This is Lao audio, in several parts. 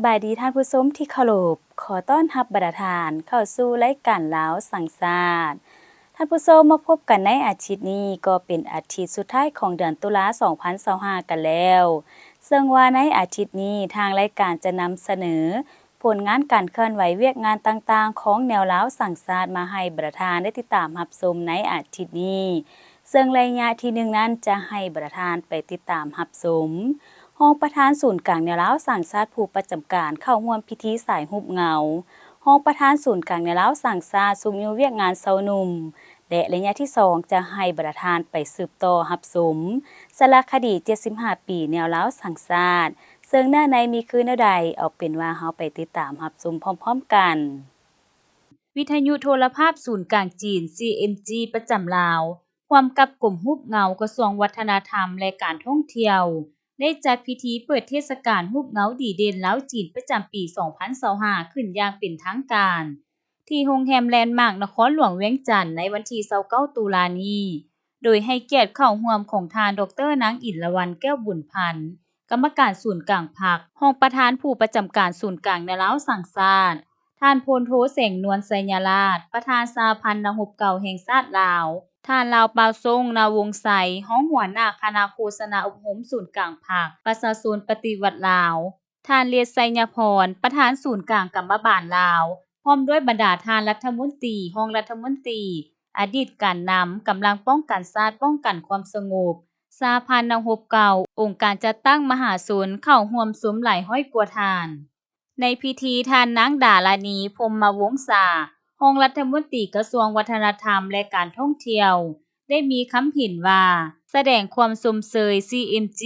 ບາຍດີທ່ານຜູ້ຊົມທີ່ເຄົາລົບ, ຂໍຕ້ອນຮັບບັນດາທ່ານເຂົ້າສູ່ລາຍການລາວສ້າງຊາດ. ທ່ານຜູ້ຊົມ, ມາພົບກັນໃນອາທິດນີ້ ກໍເປັນອາທິດສຸດທ້າຍຂອງເດືອນຕຸລາ ສອງພັນຊາວຫ້າກັນແລ້ວ, ເຊິ່ງວ່າໃນອາທິດນີ້ ທາງລາຍການຈະນຳສະເໜີ ຜົນງານການເຄື່ອນໄຫວວຽກງານຕ່າງໆຂອງແນວລາວສ້າງຊາດມາໃຫ້ບັນດາທ່ານໄດ້ຕິດຕາມຮັບຊົມໃນອາທິດນີ້, ເຊິ່ງໄລຍະທີໜຶ່ງນັ້ນຈະໃຫ້ບັນດາທ່ານໄປຕິດຕາມຮັບຊົມ ຮອງປະທານສູນກາງແນວລາວສ້າງຊາດຜູ້ປະຈຳການເຂົ້າຮ່ວມພິທີສາຍຮູບເງົາ ຮອງປະທານສູນກາງແນວລາວສ້າງຊາດຊຸກຍູ້ວຽກງານຊາວໜຸ່ມ ແລະ ໄລຍະທີສອງຈະໃຫ້ບັນດາທ່ານໄປສືບຕໍ່ຮັບຊົມສາລະຄະດີເຈັດສິບຫ້າປີແນວລາວສ້າງຊາດ ເຊິ່ງເນື້ອໃນມີຄືແນວໃດ, ເອົາເປັນວ່າເຮົາໄປຕິດຕາມຮັບຊົມພ້ອມໆກັນ. ວິທະຍຸໂທລະພາບສູນກາງຈີນ CMG ປະຈຳລາວ ຮ່ວມກັບກົມຮູບເງົາ ກະຊວງວັດທະນະທຳ ແລະ ການທ່ອງທ່ຽວ ໄດ້ຈັດພິທີເປີດເທດສະການຮູບເງົາດີເດັ່ນລາວຈີນປະຈຳປີສອງພັນຊາວຫ້າ ຂຶ້ນຢ່າງເປັນທາງການ ທີ່ໂຮງແຮມແລນມາກ ນະຄອນຫຼວງວຽງຈັນ ໃນວັນທີຊາວເກົ້າຕຸລານີ້ ໂດຍໃຫ້ກຽດເຂົ້າຮ່ວມຂອງທ່ານ ດອກເຕີ ນາງ ອິນລະວັນ ແກ້ວບຸນພັນ ກຳມະການສູນກາງພັກ, ຮອງປະທານຜູ້ປະຈຳການສູນກາງແນວລາວສ້າງຊາດ, ທ່ານ ພົນໂທ ແສງນວນ ໄຊຍະລາດ ປະທານສະຫະພັນນັກຮົບເກົ່າແຫ່ງຊາດລາວ, ທ່ານ ລາວປາວຊົງ ນາວົງໄຊ ຮອງຫົວໜ້າຄະນະໂຄສະນາອົບຮົມສູນກາງພັກປະຊາຊົນປະຕິວັດລາວ, ທ່ານ ເລດ ໄຊຍະພອນ ປະທານສູນກາງກຳມະບານລາວ ພ້ອມດ້ວຍບັນດາທ່ານລັດຖະມົນຕີ, ຮອງລັດຖະມົນຕີ, ອະດີດການນຳກຳລັງປ້ອງກັນຊາດ, ປ້ອງກັນຄວາມສະຫງົບ, ສະຫະພັນນັກຮົບເກົ່າ, ອົງການຈັດຕັ້ງມະຫາຊົນ ເຂົ້າຮ່ວມຊົມຫຼາຍຮ້ອຍກວ່າທ່ານ. ໃນພິທີ ທ່ານນາງ ດາລານີ ພົມມະວົງສາ ຮອງລັດຖະມົນຕີກະຊວງວັດທະນະທຳ ແລະ ການທ່ອງທ່ຽວ ໄດ້ມີຄຳເຫັນວ່າ ສະແດງຄວາມຊົມເຊີຍ CMG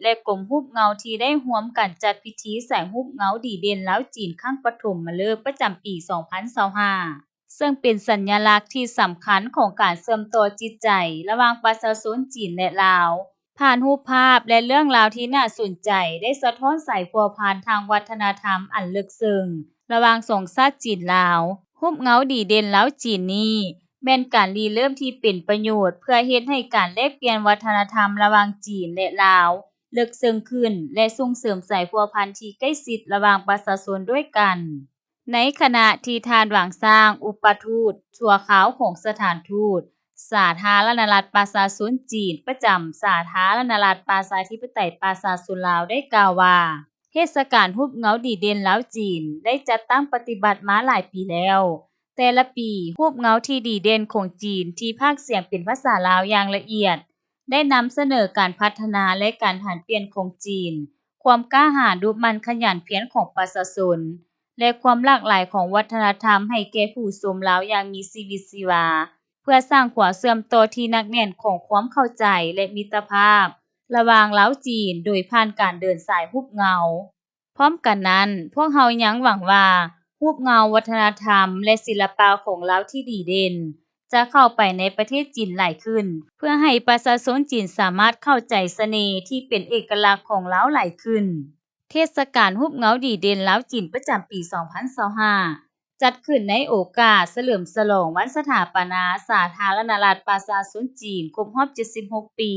ແລະ ກົມຮູບເງົາທີ່ໄດ້ຮ່ວມກັນຈັດພິທີສາຍຮູບເງົາດີເດັ່ນລາວຈີນຄັ້ງປະຖົມມະເລີກປະຈຳປີສອງພັນຊາວຫ້າ ເຊິ່ງເປັນສັນຍະລັກທີ່ສຳຄັນຂອງການເຊື່ອມຕໍ່ຈິດໃຈລະຫວ່າງປະຊາຊົນຈີນ ແລະ ລາວ. ຜ່ານຮູບພາບ ແລະ ເລື່ອງລາວທີ່ໜ້າສົນໃຈ ໄດ້ສະທ້ອນສາຍພົວພັນທາງວັດທະນະທຳອັນເລິກເຊິ່ງລະຫວ່າງສອງຊາດຈີນ-ລາວ. ຮູບເງົາດີເດັ່ນລາວຈີນນີ້ ແມ່ນການລິເລີ່ມທີ່ເປັນປະໂຫຍດ ເພື່ອເຮັດໃຫ້ການແລກປ່ຽນວັດທະນະທຳລະຫວ່າງຈີນ ແລະ ລາວ ເລິກເຊິ່ງຂຶ້ນ ແລະ ສົ່ງເສີມສາຍພົວພັນທີ່ໃກ້ຊິດລະຫວ່າງປະຊາຊົນດ້ວຍກັນ. ໃນຂະນະທີ່ທ່ານ ຫວັງຊາງ ອຸປະທູດຊົ່ວຄາວຂອງສະຖານທູດສາທາລະນະລັດປະຊາຊົນຈີນ ປະຈຳສາທາລະນະລັດປະຊາທິປະໄຕປະຊາຊົນລາວ ໄດ້ກ່າວວ່າ ເທດສະການຮູບເງົາດີເດັ່ນລາວຈີນ ໄດ້ຈັດຕັ້ງປະຕິບັດມາຫຼາຍປີແລ້ວ. ແຕ່ລະປີ, ຮູບເງົາທີ່ດີເດັ່ນຂອງຈີນທີ່ພາກສຽງເປັນພາສາລາວຢ່າງລະອຽດ ໄດ້ນຳສະເໜີການພັດທະນາ ແລະ ການຜັນປ່ຽນຂອງຈີນ, ຄວາມກ້າຫານ, ດຸໝັ່ນຂະຫຍັນພຽນຂອງປະຊາຊົນ ແລະ ຄວາມຫຼາກຫຼາຍຂອງວັດທະນະທຳໃຫ້ແກ່ຜູ້ຊົມລາວຢ່າງມີຊີວິດຊີວາ, ເພື່ອສ້າງຄວາມເຊື່ອມຕໍ່ທີ່ໜັກແໜ້ນຂອງຄວາມເຂົ້າໃຈ ແລະ ມິດຕະພາບລະຫວ່າງລາວຈີນ ໂດຍຜ່ານການເດີນສາຍຮູບເງົາ. ພ້ອມກັນນັ້ນ, ພວກເຮົາຍັງຫວັງວ່າ ຮູບເງົາວັດທະນະທຳ ແລະ ສິລະປະຂອງລາວທີ່ດີເດັ່ນ ຈະເຂົ້າໄປໃນປະເທດຈີນຫຼາຍຂຶ້ນ, ເພື່ອໃຫ້ປະຊາຊົນຈີນສາມາດເຂົ້າໃຈສະເໜ່ທີ່ເປັນເອກະລັກຂອງລາວຫຼາຍຂຶ້ນ. ເທດສະການຮູບເງົາດີເດັ່ນລາວຈີນປະຈຳປີສອງພັນຊາວຫ້າ ຈັດຂຶ້ນໃນໂອກາດສະເຫຼີມສະຫຼອງວັນສະຖາປະນາສາທາລະນະລັດປະຊາຊົນຈີນຄົບຮອບເຈັດສິບຫົກປີ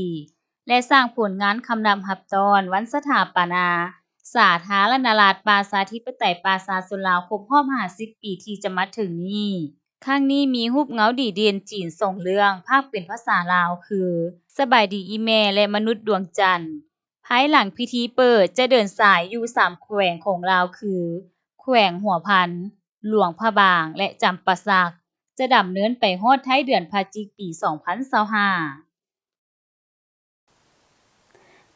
ແລະ ສ້າງຜົນງານຄຳນັບຮັບຕ້ອນວັນສະຖາປະນາສາທາລະນະລັດປະຊາທິປະໄຕປະຊາຊົນລາວຄົບຮອບຫ້າສິບປີທີ່ຈະມາເຖິງນີ້. ຄັ້ງນີ້ມີຮູບເງົາດີເດັ່ນຈີນສອງເລື່ອງພາກເປັນພາສາລາວຄື ສະບາຍດີອີ່ແມ່ ແລະ ມະນຸດດວງຈັນ. ພາຍຫຼັງພິທີເປີດຈະເດີນສາຍຢູ່ສາມແຂວງຂອງລາວຄື ແຂວງຫົວພັນ, ຫຼວງພະບາງ ແລະ ຈຳປາສັກ, ຈະດຳເນີນໄປຮອດທ້າຍເດືອນພະຈິກປີສອງພັນຊາວຫ້າ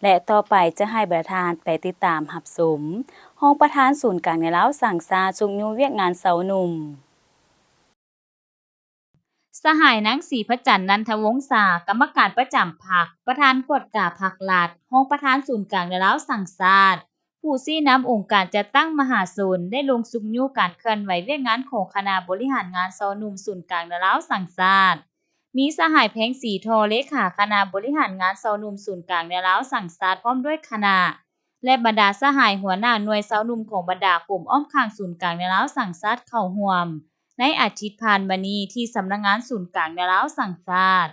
ແລະ ຕໍ່ໄປຈະໃຫ້ບັນດາທ່ານໄປຕິດຕາມຮັບຊົມ ຮອງປະທານສູນກາງແນວລາວສ້າງຊາດຊຸກຍູ້ວຽກງານຊາວໜຸ່ມ. ສະຫາຍ ນາງ ສີພະຈັນ ນັນທະວົງສາ ກຳມະການປະຈຳພັກ, ປະທານກວດກາພັກລັດ, ຮອງປະທານສູນກາງແນວລາວສ້າງຊາດ, ຜູ້ຊີ້ນຳອົງການຈັດຕັ້ງມະຫາຊົນ ໄດ້ລົງຊຸກຍູ້ການເຄື່ອນໄຫວວຽກງານຂອງຄະນະບໍລິຫານງານຊາວໜຸ່ມສູນກາງແນວລາວສ້າງຊາດ, ມີສະຫາຍ ແພງ ສີທໍ່ ເລຂາຄະນະບໍລິຫານງານຊາວໜຸ່ມສູນກາງແນວລາວສ້າງຊາດ ພ້ອມດ້ວຍຄະນະ ແລະ ບັນດາສະຫາຍຫົວໜ້າໜ່ວຍຊາວໜຸ່ມຂອງບັນດາກົມອ້ອມຂ້າງສູນກາງແນວລາວສ້າງຊາດເຂົ້າຮ່ວມ ໃນອາທິດຜ່ານມານີ້ທີ່ສຳນັກງານສູນກາງແນວລາວສ້າງຊາດ.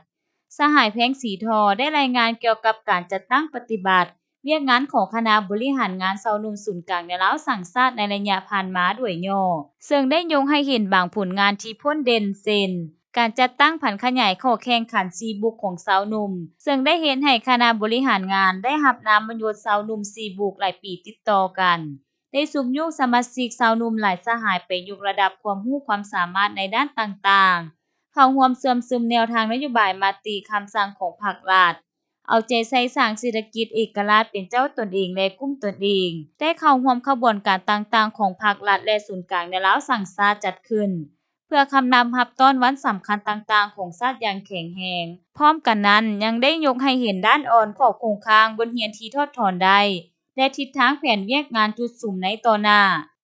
ສະຫາຍ ແພງ ສີທໍ່ ໄດ້ລາຍງານກ່ຽວກັບການຈັດຕັ້ງປະຕິບັດ ວຽກງານຂອງຄະນະບໍລິຫານງານຊາວໜຸ່ມສູນກາງແນວລາວສ້າງຊາດໃນໄລຍະຜ່ານມາໂດຍຫຍໍ້, ເຊິ່ງໄດ້ຍົກໃຫ້ເຫັນບາງຜົນງານທີ່ພົ້ນເດັ່ນ ເຊັ່ນ ການຈັດຕັ້ງຜັນຂະຫຍາຍຂໍ້ແຂ່ງຂັນສີ່ບຸກຂອງຊາວໜຸ່ມ, ເຊິ່ງໄດ້ເຮັດໃຫ້ຄະນະບໍລິຫານງານໄດ້ຮັບນາມມະຍົດຊາວໜຸ່ມສີ່ບຸກຫຼາຍປີຕິດຕໍ່ກັນ, ໄດ້ຊຸກຍູ້ສະມາຊິກຊາວໜຸ່ມຫຼາຍສະຫາຍໄປຍົກລະດັບຄວາມຮູ້ຄວາມສາມາດໃນດ້ານຕ່າງໆ, ເຂົ້າຮ່ວມເຊື່ອມຊຶມແນວທາງນະໂຍບາຍມະຕິຄຳສັ່ງຂອງພັກລັດ, ເອົາໃຈໃສ່ສ້າງເສດຖະກິດເອກະລາດເປັນເຈົ້າຕົນເອງ ແລະ ກຸ້ມຕົນເອງ, ໄດ້ເຂົ້າຮ່ວມຂະບວນການຕ່າງໆຂອງພັກລັດ ແລະ ສູນກາງແນວລາວສ້າງຊາດຈັດຂຶ້ນ ເພື່ອກຳລັງຮັບຕ້ອນວັນສຳຄັນຕ່າງໆຂອງຊາດຢ່າງແຂງແຮງ. ພ້ອມກັນນັ້ນ, ຍັງໄດ້ຍົກໃຫ້ເຫັນດ້ານອ່ອນ, ຂໍ້ຄົງຄ້າງ, ບົດຮຽນທີ່ຖອດຖອນໄດ້ ແລະ ທິດທາງແຜນວຽກງານຈຸດສຸມໃນຕໍ່ໜ້າ.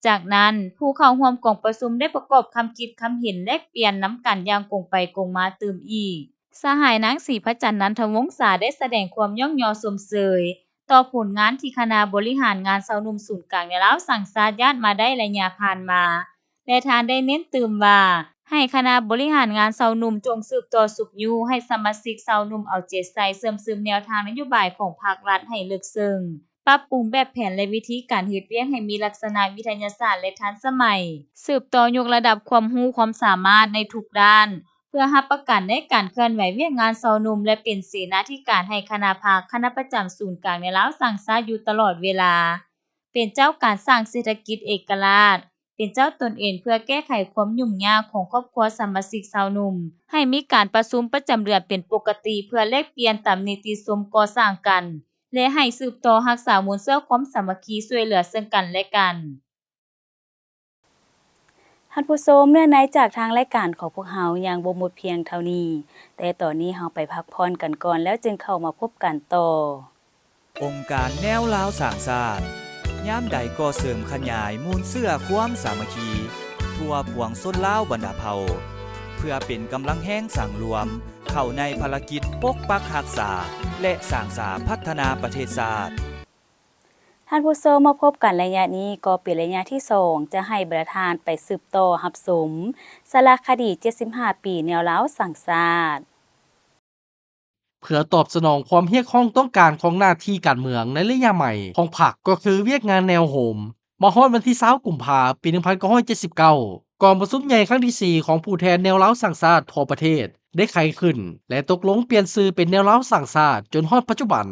ຈາກນັ້ນ, ຜູ້ເຂົ້າຮ່ວມກອງປະຊຸມໄດ້ປະກອບຄຳຄິດຄຳເຫັນແລກປ່ຽນນຳກັນຢ່າງກົງໄປກົງມາຕື່ມອີກ. ສະຫາຍນາງ ສີພະຈັນ ນັນທະວົງສາ ໄດ້ສະແດງຄວາມຍ້ອງຍໍຊົມເຊີຍຕໍ່ຜົນງານທີ່ຄະນະບໍລິຫານງານຊາວໜຸ່ມສູນກາງແນວລາວສ້າງຊາດຍາດມາໄດ້ໄລຍະຜ່ານມາ ແລະ ທ່ານໄດ້ເນັ້ນຕື່ມວ່າ ໃຫ້ຄະນະບໍລິຫານງານຊາວໜຸ່ມຈົ່ງສືບຕໍ່ຊຸກຍູ້ໃຫ້ສະມາຊິກຊາວໜຸ່ມເອົາໃຈໃສ່ເຊື່ອມຊຶມແນວທາງນະໂຍບາຍຂອງພັກລັດໃຫ້ເລິກເຊິ່ງ, ປັບປຸງແບບແຜນ ແລະ ວິທີການເຮັດວຽກໃຫ້ມີລັກສະນະວິທະຍາສາດ ແລະ ທັນສະໄໝ, ສືບຕໍ່ຍົກລະດັບຄວາມຮູ້ຄວາມສາມາດໃນທຸກດ້ານ ເພື່ອຮັບປະກັນໃນການເຄື່ອນໄຫວວຽກງານຊາວໜຸ່ມ ແລະ ເປັນເສນາທິການໃຫ້ຄະນະພັກ, ຄະນະປະຈຳສູນກາງແນວລາວສ້າງຊາດຢູ່ຕະຫຼອດເວລາ, ເປັນເຈົ້າການສ້າງເສດຖະກິດເອກະລາດ, ເປັນເຈົ້າຕົນເອງ ເພື່ອແກ້ໄຂຄວາມຫຍຸ້ງຍາກຂອງຄອບຄົວສະມາຊິກຊາວໜຸ່ມ, ໃຫ້ມີການປະຊຸມປະຈຳເດືອນເປັນປົກກະຕິ ເພື່ອແລກປ່ຽນຕຳນິຕິຊົມກໍ່ສ້າງກັນ ແລະ ໃຫ້ສືບຕໍ່ຮັກສາມູນເຊື້ອຄວາມສາມັກຄີຊ່ວຍເຫຼືອເຊິ່ງກັນແລະກັນ. ທ່ານຜູ້ຊົມ, ເນື້ອໃນຈາກທາງລາຍການຂອງພວກເຮົາຍັງບໍ່ໝົດພຽງເທົ່ານີ້, ແຕ່ຕອນນີ້ເຮົາໄປພັກຜ່ອນກັນກ່ອນ ແລ້ວຈຶ່ງເຂົ້າມາພົບກັນຕໍ່. ອົງການແນວລາວສ້າງຊາດ ຍາມໃດກໍເສີມຂະຫຍາຍມູນເຊື້ອຄວາມສາມັກຄີທົ່ວປວງຊົນລາວບັນດາເຜົ່າ ເພື່ອເປັນກຳລັງແຮງສັງລວມເຂົ້າໃນພາລະກິດປົກປັກຮັກສາ ແລະ ສ້າງສາພັດທະນາປະເທດຊາດ. ທ່ານຜູ້ຊົມ, ມາພົບກັນໄລຍະນີ້ກໍເປັນໄລຍະທີສອງ ຈະໃຫ້ບັນດາທ່ານໄປສືບຕໍ່ຮັບຊົມສາລະຄະດີເຈັດສິບຫ້າປີແນວລາວສ້າງຊາດ. ເພື່ອຕອບສະໜອງຄວາມຮຽກຮ້ອງຕ້ອງການຂອງໜ້າທີ່ການເມືອງໃນໄລຍະໃໝ່ຂອງພັກ ກໍຄືວຽກງານແນວໂຮມ, ມາຮອດວັນທີຊາວ ກຸມພາ ປີໜຶ່ງພັນເກົ້າຮ້ອຍເຈັດສິບເກົ້າ ກອງປະຊຸມໃຫຍ່ຄັ້ງທີສີ່ຂອງຜູ້ແທນແນວລາວສ້າງຊາດທົ່ວປະເທດໄດ້ໄຂຂຶ້ນ ແລະ ຕົກລົງປ່ຽນຊື່ເປັນແນວລາວສ້າງຊາດ ຈົນຮອດປັດຈຸບັນ.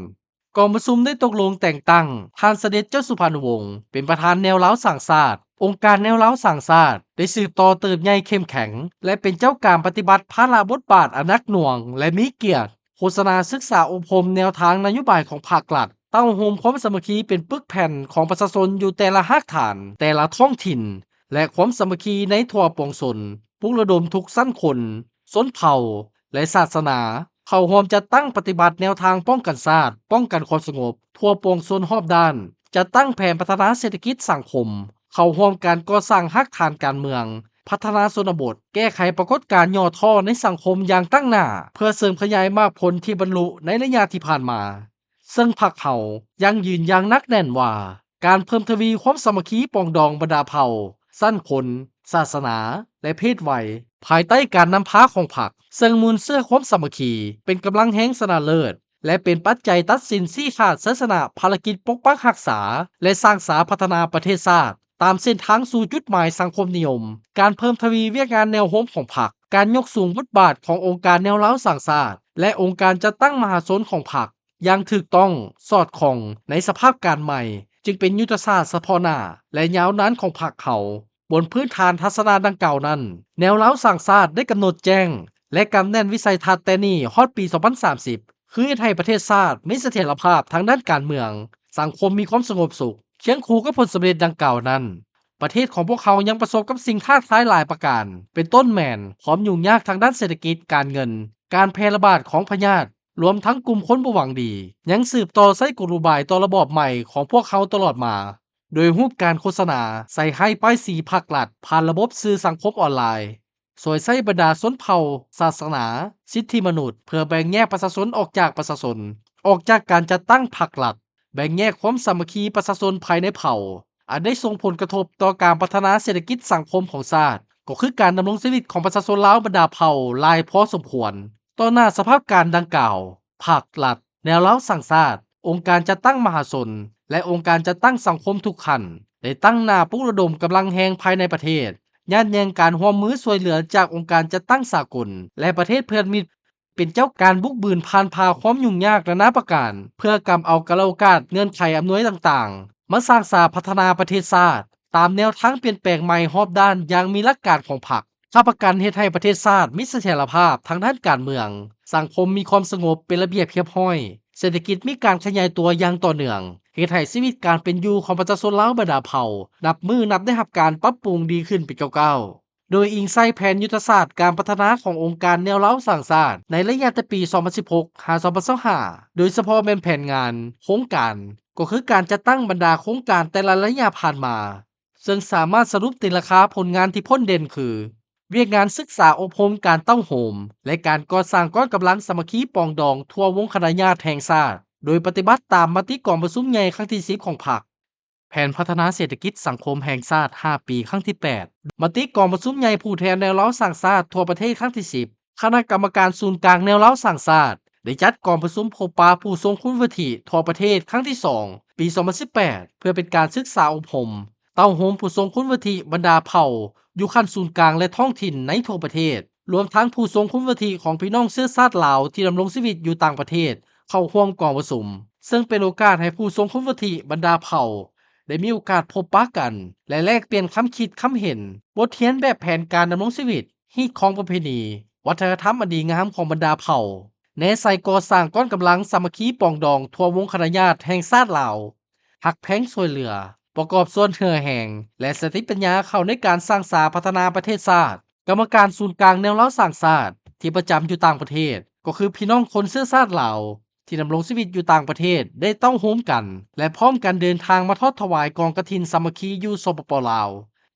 ກອງປະຊຸມໄດ້ຕົກລົງແຕ່ງຕັ້ງທ່ານສະເດັດເຈົ້າສຸພານຸວົງ ເປັນປະທານແນວລາວສ້າງຊາດ. ອົງການແນວລາວສ້າງຊາດໄດ້ສືບຕໍ່ເຕີບໃຫຍ່ເຂັ້ມແຂງ ແລະ ເປັນເຈົ້າການປະຕິບັດພາລະບົດບາດອັນໜັກໜ່ວງ ແລະ ມີກຽດ, ໂຄສະນາ, ສຶກສາອົບຮົມແນວທາງນະໂຍບາຍຂອງພັກລັດ, ເຕົ້າໂຮມຄວາມສາມັກຄີເປັນປຶກແຜ່ນຂອງປະຊາຊົນຢູ່ແຕ່ລະຮາກຖານ, ແຕ່ລະທ້ອງຖິ່ນ ແລະ ຄວາມສາມັກຄີໃນທົ່ວປວງຊົນ, ປຸກລະດົມທຸກຊັ້ນຄົນ, ຊົນເຜົ່າ ແລະ ສາສະໜາ ເຂົ້າຮ່ວມຈັດຕັ້ງປະຕິບັດແນວທາງປ້ອງກັນຊາດ, ປ້ອງກັນຄວາມສະຫງົບທົ່ວປວງຊົນຮອບດ້ານ, ຈັດຕັ້ງແຜນພັດທະນາເສດຖະກິດສັງຄົມ, ເຂົ້າຮ່ວມການກໍ່ສ້າງຮາກຖານການເມືອງ, ພັດທະນາຊົນນະບົດ, ແກ້ໄຂປາກົດການຫຍໍ້ທໍ້ໃນສັງຄົມຢ່າງຕັ້ງໜ້າ ເພື່ອເສີມຂະຫຍາຍໝາກຜົນທີ່ບັນລຸໃນໄລຍະທີ່ຜ່ານມາ. ເຊິ່ງພັກເຮົາຢັ້ງຢືນຢ່າງໜັກແໜ້ນວ່າ ການເພີ່ມທະວີຄວາມສາມັກຄີປອງດອງບັນດາເຜົ່າ, ຊັ້ນຄົນ, ສາສະໜາ ແລະ ເພດໄວ ພາຍໃຕ້ການນຳພາຂອງພັກ, ເຊິ່ງມູນເຊື້ອຄວາມສາມັກຄີເປັນກຳລັງແຮງຊະນະເລີດ ແລະ ເປັນປັດໄຈຕັດສິນຊີ້ຂາດໄຊຊະນະພາລະກິດປົກປັກຮັກສາ ແລະ ສ້າງສາພັດທະນາປະເທດຊາດ ຕາມເສັ້ນທາງສູ່ຈຸດໝາຍສັງຄົມນິຍົມ, ການເພີ່ມທະວີວຽກງານແນວໂຮມຂອງພັກ, ການຍົກສູງບົດບາດຂອງອົງການແນວລາວສ້າງຊາດ ແລະ ອົງການຈັດຕັ້ງມະຫາຊົນຂອງພັກ ຢ່າງຖືກຕ້ອງ, ສອດຄ່ອງໃນສະພາບການໃໝ່ ຈຶ່ງເປັນຍຸດທະສາດສະເພາະໜ້າ ແລະ ຍາວນານຂອງພັກເຮົາ. ບົນພື້ນຖານທັດສະນະດັ່ງກ່າວນັ້ນ, ແນວລາວສ້າງຊາດໄດ້ກຳນົດແຈ້ງ ແລະ ກຳແໜ້ນວິໄສທັດແຕ່ນີ້ຮອດປີສອງພັນສາມສິບ ຄືເຮັດໃຫ້ປະເທດຊາດມີສະຖຽນລະພາບທາງດ້ານການເມືອງ, ສັງຄົມມີຄວາມສະຫງົບສຸກ. ຄຽງຄູ່ກັບຜົນສຳເລັດດັ່ງກ່າວນັ້ນ, ປະເທດຂອງພວກເຮົາຍັງປະສົບກັບສິ່ງທ້າທາຍຫຼາຍປະການ, ເປັນຕົ້ນແມ່ນຄວາມຫຍຸ້ງຍາກທາງດ້ານເສດຖະກິດ, ການເງິນ, ການແຜ່ລະບາດຂອງພະຍາດ, ລວມທັງກຸ່ມຄົນບໍ່ຫວັງດີ ຍັງສືບຕໍ່ໃຊ້ກົນອຸບາຍຕໍ່ລະບອບໃໝ່ຂອງພວກເຮົາຕະຫຼອດມາ, ໂດຍຮູບການໂຄສະນາ, ໃສ່ຮ້າຍປ້າຍສີພັກລັດຜ່ານລະບົບສື່ສັງຄົມອອນລາຍ, ສວຍໃຊ້ບັນດາຊົນເຜົ່າ, ສາສະໜາ, ສິດທິມະນຸດ ເພື່ອແບ່ງແຍກປະຊາຊົນອອກຈາກປະຊາຊົນ, ອອກຈາກການຈັດຕັ້ງພັກລັດ, ແບ່ງແຍກຄວາມສາມັກຄີປະຊາຊົນພາຍໃນເຜົ່າ, ອັນໄດ້ສົ່ງຜົນກະທົບຕໍ່ການພັດທະນາເສດຖະກິດສັງຄົມຂອງຊາດ, ກໍຄືການດຳລົງຊີວິດຂອງປະຊາຊົນລາວບັນດາເຜົ່າຫຼາຍພໍສົມຄວນ. ຕໍ່ໜ້າສະພາບການດັ່ງກ່າວ, ພັກລັດ ແນວລາວສ້າງຊາດ ອົງການຈັດຕັ້ງມະຫາຊົນ ແລະ ອົງການຈັດຕັ້ງສັງຄົມທຸກຂັ້ນ ໄດ້ຕັ້ງໜ້າປຸກລະດົມກຳລັງແຮງພາຍໃນປະເທດ, ຍາດແຍ່ງການຮ່ວມມືຊ່ວຍເຫຼືອຈາກອົງການຈັດຕັ້ງສາກົນ ແລະ ປະເທດເພື່ອນມິດ ເປັນເຈົ້າການບຸກບືນຜ່ານຜ່າຄວາມຫຍຸ້ງຍາກນານາປະການ ເພື່ອກຳເອົາກາລະໂອກາດເງື່ອນໄຂອຳນວຍຕ່າງໆ ມາສ້າງສາພັດທະນາປະເທດຊາດ ຕາມແນວທາງປ່ຽນແປງໃໝ່ຮອບດ້ານຢ່າງມີຫຼັກການຂອງພັກ, ຮັບປະກັນເຮັດໃຫ້ປະເທດຊາດມີສະຖຽນລະພາບທາງດ້ານການເມືອງ, ສັງຄົມມີຄວາມສະຫງົບເປັນລະບຽບຮຽບຮ້ອຍ, ເສດຖະກິດມີການຂະຫຍາຍຕົວຢ່າງຕໍ່ເນື່ອງ, ເຮັດໃຫ້ຊີວິດການເປັນຢູ່ຂອງປະຊາຊົນລາວບັນດາເຜົ່າ ນັບມື້ນັບໄດ້ຮັບການປັບປຸງດີຂຶ້ນເປັນກ້າວໆ. ໂດຍອີງໃສ່ແຜນຍຸດທະສາດການພັດທະນາຂອງອົງການແນວລາວສ້າງຊາດ ໃນໄລຍະແຕ່ປີສອງພັນສິບຫົກ ຫາ ສອງພັນຊາວຫ້າ ໂດຍສະເພາະແມ່ນແຜນງານ, ໂຄງການ ກໍຄືການຈັດຕັ້ງບັນດາໂຄງການແຕ່ລະໄລຍະຜ່ານມາ, ເຊິ່ງສາມາດສະຫຼຸບຕີລາຄາຜົນງານທີ່ພົ້ນເດັ່ນຄື ວຽກງານສຶກສາອົບຮົມການເຕົ້າໂຮມ ແລະ ການກໍ່ສ້າງກ້ອນກຳລັງສາມັກຄີປອງດອງທົ່ວວົງຄະນະຍາດແຫ່ງຊາດ ໂດຍປະຕິບັດຕາມມະຕິກອງປະຊຸມໃຫຍ່ຄັ້ງທີສິບຂອງພັກ. ແຜນພັດທະນາເສດຖະກິດສັງຄົມແຫ່ງຊາດຫ້າປີຄັ້ງທີແປດ, ມະຕິກອງປະຊຸມໃຫຍ່ຜູ້ແທນແນວລາວສ້າງຊາດທົ່ວປະເທດຄັ້ງທີສິບ, ຄະນະກຳມະການສູນກາງແນວລາວສ້າງຊາດ ໄດ້ຈັດກອງປະຊຸມພົບປະຜູ້ຊົງຄຸນວຸດທິທົ່ວປະເທດຄັ້ງທີສອງ ປີສອງພັນສິບແປດ ເພື່ອເປັນການສຶກສາອົບຮົມ ເຕົ້າໂຮມຜູ້ຊົງຄຸນວຸດທິບັນດາເຜົ່າຢູ່ຂັ້ນສູນກາງ ແລະ ທ້ອງຖິ່ນໃນທົ່ວປະເທດ, ລວມທັງຜູ້ຊົງຄຸນວຸດທິຂອງພີ່ນ້ອງເຊື້ອຊາດລາວທີ່ດຳລົງຊີວິດຢູ່ຕ່າງປະເທດ ເຂົ້າຮ່ວມກອງປະຊຸມ, ເຊິ່ງເປັນໂອກາດໃຫ້ຜູ້ຊົງຄຸນວຸດທິບັນດາເຜົ່າ ໄດ້ມີໂອກາດພົບປະກັນ ແລະ ແລກປ່ຽນຄຳຄິດຄຳເຫັນ, ບົດຮຽນແບບແຜນການດຳລົງຊີວິດ, ຮີດຄອງປະເພນີ, ວັດທະນະທຳອັນດີງາມຂອງບັນດາເຜົ່າ, ແນໃສ່ກໍ່ສ້າງກ້ອນກຳລັງສາມັກຄີປອງດອງທົ່ວວົງຄະນະຍາດແຫ່ງຊາດລາວ, ຮັກແພງຊ່ວຍເຫຼືອ, ປະກອບສ່ວນເຫື່ອແຮງ ແລະ ສະຕິປັນຍາເຂົ້າໃນການສ້າງສາພັດທະນາປະເທດຊາດ. ກຳມະການສູນກາງແນວລາວສ້າງຊາດທີ່ປະຈຳຢູ່ຕ່າງປະເທດ ກໍຄືພີ່ນ້ອງຄົນເຊື້ອຊາດລາວ ທີ່ດຳລົງຊີວິດຢູ່ຕ່າງປະເທດໄດ້ເຕົ້າໂຮມກັນ ແລະ ພ້ອມກັນເດີນທາງມາທອດຖວາຍກອງກະຖິນສາມັກຄີຢູ່ ສປປ ລາວ,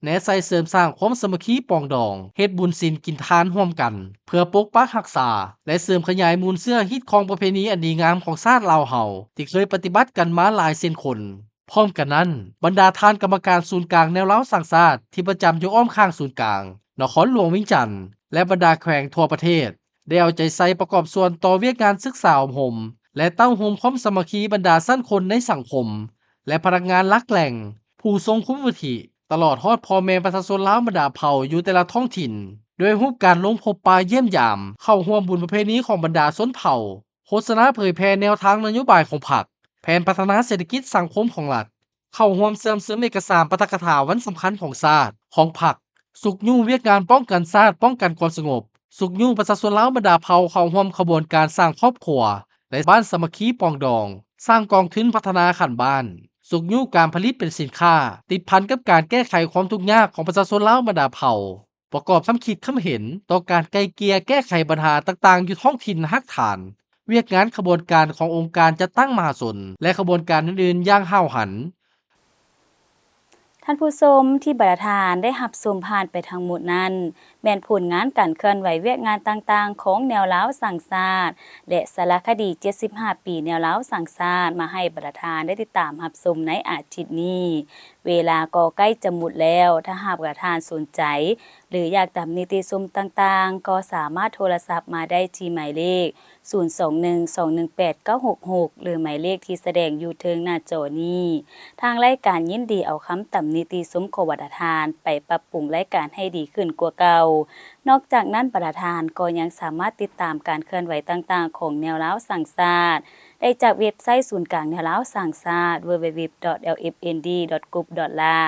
ແນໃສ່ເສີມສ້າງຄວາມສາມັກຄີປອງດອງ, ເຮັດບຸນສິນກິນທານຮ່ວມກັນ ເພື່ອປົກປັກຮັກສາ ແລະ ເສີມຂະຫຍາຍມູນເຊື້ອຮີດຄອງປະເພນີອັນດີງາມຂອງຊາດລາວເຮົາ ທີ່ເຄີຍປະຕິບັດກັນມາຫຼາຍເຊັ່ນຄົນ. ພ້ອມກັນນັ້ນ, ບັນດາທ່ານກຳມະການສູນກາງແນວລາວສ້າງຊາດທີ່ປະຈຳຢູ່ອ້ອມຂ້າງສູນກາງ ນະຄອນຫຼວງວຽງຈັນ ແລະ ບັນດາແຂວງທົ່ວປະເທດ ໄດ້ເອົາໃຈໃສ່ປະກອບສ່ວນຕໍ່ວຽກງານສຶກສາອົບຮົມ ແລະ ເຕົ້າໂຮມຄວາມສາມັກຄີບັນດາຊັ້ນຄົນໃນສັງຄົມ ແລະ ພະນັກງານຫຼັກແຫຼ່ງ, ຜູ້ຊົງຄຸນວຸດທິ, ຕະຫຼອດຮອດພໍ່ແມ່ປະຊາຊົນລາວບັນດາເຜົ່າຢູ່ແຕ່ລະທ້ອງຖິ່ນ ດ້ວຍຮູບການລົງພົບປະຢ້ຽມຢາມ, ເຂົ້າຮ່ວມບຸນປະເພນີຂອງບັນດາຊົນເຜົ່າ, ໂຄສະນາເຜີຍແຜ່ແນວທາງນະໂຍບາຍຂອງພັກ, ແຜນພັດທະນາເສດຖະກິດສັງຄົມຂອງລັດ, ເຂົ້າຮ່ວມເຊື່ອມຊຶມເອກະສານປາຖະກະຖາວັນສຳຄັນຂອງຊາດ, ຂອງພັກ, ຊຸກຍູ້ວຽກງານປ້ອງກັນຊາດ, ປ້ອງກັນຄວາມສະຫງົບ, ຊຸກຍູ້ປະຊາຊົນລາວບັນດາເຜົ່າເຂົ້າຮ່ວມຂະບວນການສ້າງຄອບຄົວ ແລະ ບ້ານສາມັກຄີປອງດອງ, ສ້າງກອງທຶນພັດທະນາຂັ້ນບ້ານ, ຊຸກຍູ້ການຜະລິດເປັນສິນຄ້າ, ຕິດພັນກັບການແກ້ໄຂຄວາມທຸກຍາກຂອງປະຊາຊົນລາວບັນດາເຜົ່າ, ປະກອບຄຳຄິດຄຳເຫັນຕໍ່ການໄກ່ເກ່ຍແກ້ໄຂບັນຫາຕ່າງໆຢູ່ທ້ອງຖິ່ນຮາກຖານ, ວຽກງານຂະບວນການຂອງອົງການຈັດຕັ້ງມະຫາຊົນ ແລະ ຂະບວນການອື່ນໆຢ່າງຫ້າວຫັນ. ທ່ານຜູ້ຊົມທີ່ບັນດາທ່ານໄດ້ຮັບຊົມຜ່ານໄປທັງໝົດນັ້ນ ແມ່ນຜົນງານການເຄື່ອນໄຫວວຽກງານຕ່າງໆຂອງແນວລາວສ້າງຊາດ ແລະ ສາລະຄະດີເຈັດສິບຫ້າປີແນວລາວສ້າງຊາດ ມາໃຫ້ບັນດາທ່ານໄດ້ຕິດຕາມຮັບຊົມໃນອາທິດນີ້. ເວລາກໍໃກ້ຈະໝົດແລ້ວ, ຖ້າຫາກວ່າທ່ານສົນໃຈ ຫຼື ຢາກຕຳນິຕິຊົມຕ່າງໆ ກໍສາມາດໂທລະສັບມາໄດ້ທີ່ໝາຍເລກ ສູນສອງໜຶ່ງ ສອງໜຶ່ງແປດ ເກົ້າຫົກຫົກ ຫຼື ໝາຍເລກທີ່ສະແດງຢູ່ເທິງໜ້າຈໍນີ້. ທາງລາຍການຍິນດີເອົາຄຳຕຳນິຕິຊົມຂອງບັນດາທ່ານໄປປັບປຸງລາຍການໃຫ້ດີຂຶ້ນກວ່າເກົ່າ. ນອກຈາກນັ້ນ, ບັນດາທ່ານກໍຍັງສາມາດຕິດຕາມການເຄື່ອນໄຫວຕ່າງໆຂອງແນວລາວສ້າງຊາດ ໄດ້ຈາກເວັບໄຊສູນກາງແນວລາວສ້າງຊາດ www.lfnd.gov.la.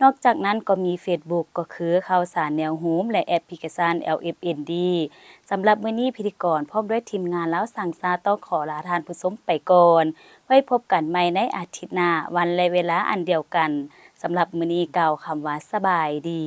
ນອກຈາກນັ້ນກໍມີເຟສບຸກ ກໍຄືຂ່າວສານແນວໂຮມ ແລະ ແອັບພລິເຄຊັນ LFND. ສຳລັບມື້ນີ້ ພິທີກອນພ້ອມດ້ວຍທີມງານລາວສ້າງຊາດຕ້ອງຂໍລາທ່ານຜູ້ຊົມໄປກ່ອນ. ໄວ້ພົບກັນໃໝ່ໃນອາທິດໜ້າ ວັນ ແລະ ເວລາອັນດຽວກັນ. ສຳລັບມື້ນີ້ກ່າວຄຳວ່າສະບາຍດີ.